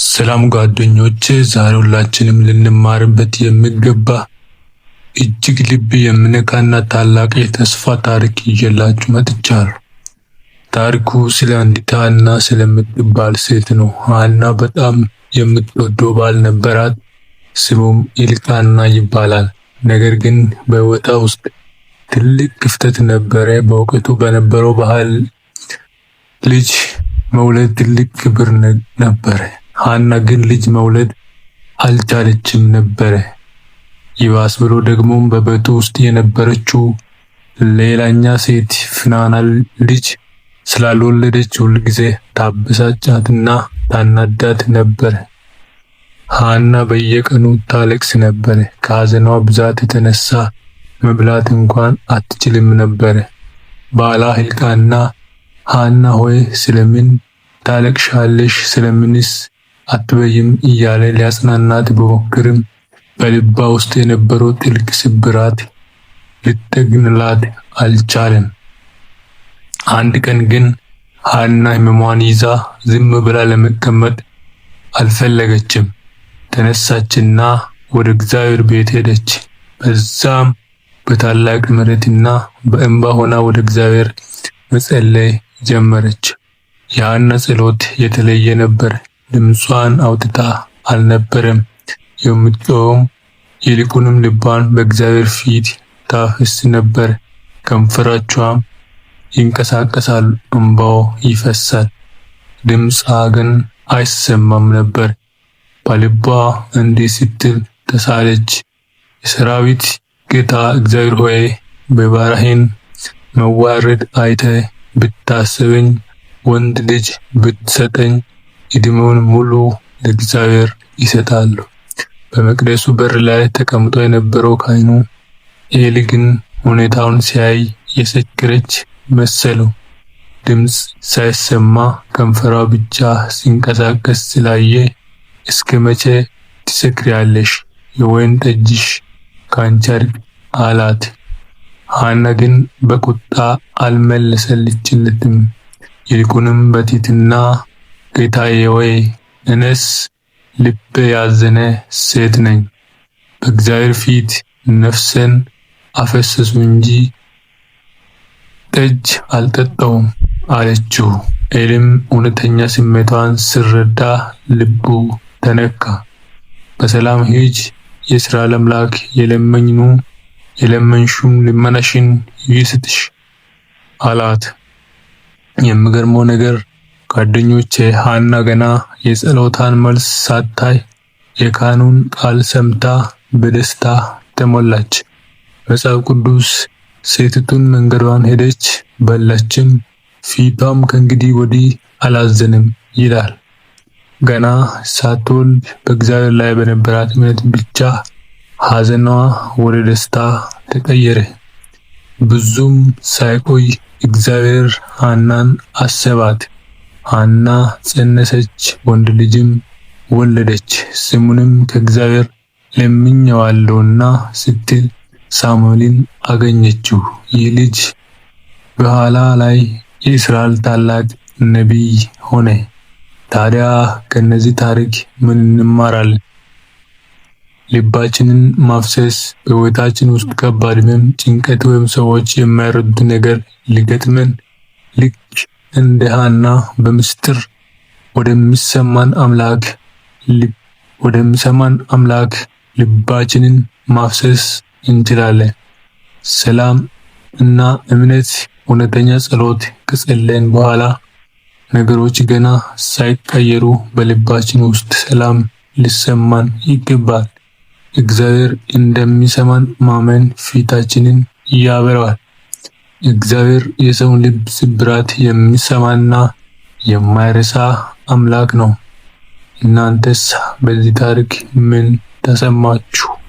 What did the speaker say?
ሰላም ጓደኞቼ፣ ዛሬ ሁላችንም ልንማርበት የሚገባ እጅግ ልብ የሚነካና ታላቅ የተስፋ ታሪክ ይዤላችሁ መጥቻለሁ። ታሪኩ ስለ አንዲት ሐና ስለምትባል ሴት ነው። ሐና በጣም የምትወደው ባል ነበራት። ስሙም ኤልቃና ይባላል። ነገር ግን በሕይወቷ ውስጥ ትልቅ ክፍተት ነበረ። በወቅቱ በነበረው ባህል ልጅ መውለድ ትልቅ ክብር ነበረ። ሐና ግን ልጅ መውለድ አልቻለችም ነበረ። ይባስ ብሎ ደግሞ በቤቱ ውስጥ የነበረችው ሌላኛ ሴት ፍናና ልጅ ስላልወለደች ሁልጊዜ ታበሳጫትና ታናዳት ነበር። ሐና በየቀኑ ታለቅስ ነበር። ከሐዘኗ ብዛት የተነሳ መብላት እንኳን አትችልም ነበር። ባሏ ሕልቃና ሐና ሆይ ስለምን ታለቅሻለሽ? ስለምንስ አትበይም? እያለ ሊያጽናናት ቢሞክርም በልቧ ውስጥ የነበረው ጥልቅ ስብራት ሊጠግንላት አልቻለም። አንድ ቀን ግን ሐና ሕመሟን ይዛ ዝም ብላ ለመቀመጥ አልፈለገችም። ተነሳችና ወደ እግዚአብሔር ቤት ሄደች። በዛም በታላቅ ምሬትና በእንባ ሆና ወደ እግዚአብሔር መጸለይ ጀመረች። የሐና ጸሎት የተለየ ነበር። ድምጿን አውጥታ አልነበረም የምትጮኸው፣ ይልቁንም ልቧን በእግዚአብሔር ፊት ታፈስ ነበር። ከንፈሮቿም ይንቀሳቀሳሉ፣ እንባው ይፈሳል፣ ድምጿ ግን አይሰማም ነበር። በልቧ እንዲህ ስትል ተሳለች፦ የሰራዊት ጌታ እግዚአብሔር ሆይ፣ የባሪያህን መዋረድ አይተህ ብታስበኝ፣ ወንድ ልጅ ብትሰጠኝ፣ ዕድሜውን ሙሉ ለእግዚአብሔር እሰጣለሁ። በመቅደሱ በር ላይ ተቀምጦ የነበረው ካህኑ ኤሊ ግን ሁኔታውን ሲያይ የሰከረች መሰለው። ድምፅ ሳይሰማ ከንፈሯ ብቻ ሲንቀሳቀስ ስላየ እስከ መቼ ትሰክሪያለሽ? የወይን ጠጅሽ ካንቺ አይርቅ አላት። ሐና ግን በቁጣ አልመለሰችለትም። ይልቁንም በትህትና ጌታዬ ሆይ፣ እኔስ ልቤ ያዘነ ሴት ነኝ፣ በእግዚአብሔር ፊት ነፍሴን አፈሰስሁ እንጂ ጠጅ አልጠጣሁም አለችው። ኤሊም እውነተኛ ስሜቷን ሲረዳ ልቡ ተነካ። በሰላም ሂጅ፣ የእስራኤል አምላክ የለመንሽውን ልመናሽን ይስጥሽ አላት። የሚገርመው ነገር ጓደኞቼ፣ ሐና ገና የጸሎቷን መልስ ሳታይ የካህኑን ቃል ሰምታ በደስታ ተሞላች። መጽሐፍ ቅዱስ ሴቲቱን መንገዷን ሄደች፣ በላችም፣ ፊቷም ከእንግዲህ ወዲህ አላዘነም ይላል። ገና ሳትወልድ በእግዚአብሔር ላይ በነበራት እምነት ብቻ ሐዘኗ ወደ ደስታ ተቀየረ። ብዙም ሳይቆይ እግዚአብሔር ሐናን አሰባት። ሐና ጸነሰች፣ ወንድ ልጅም ወለደች። ስሙንም ከእግዚአብሔር ለምኜዋለሁና ስትል ሳሙኤልን አገኘችው። ይህ ልጅ በኋላ ላይ የእስራኤል ታላቅ ነቢይ ሆነ። ታዲያ ከነዚህ ታሪክ ምን እንማራለን? ልባችንን ማፍሰስ በሕይወታችን ውስጥ ከባድ ሕመም፣ ጭንቀት ወይም ሰዎች የማይረዱት ነገር ሊገጥመን ልክ እንደ ሐና በምስጢር ወደሚሰማን አምላክ ልባችንን ማፍሰስ እንችላለን። ሰላም እና እምነት እውነተኛ ጸሎት ከጸለይን በኋላ ነገሮች ገና ሳይቀየሩ በልባችን ውስጥ ሰላም ሊሰማን ይገባል። እግዚአብሔር እንደሚሰማን ማመን ፊታችንን ያበራዋል። እግዚአብሔር የሰውን ልብ ስብራት የሚሰማና የማይረሳ አምላክ ነው። እናንተስ በዚህ ታሪክ ምን ተሰማችሁ?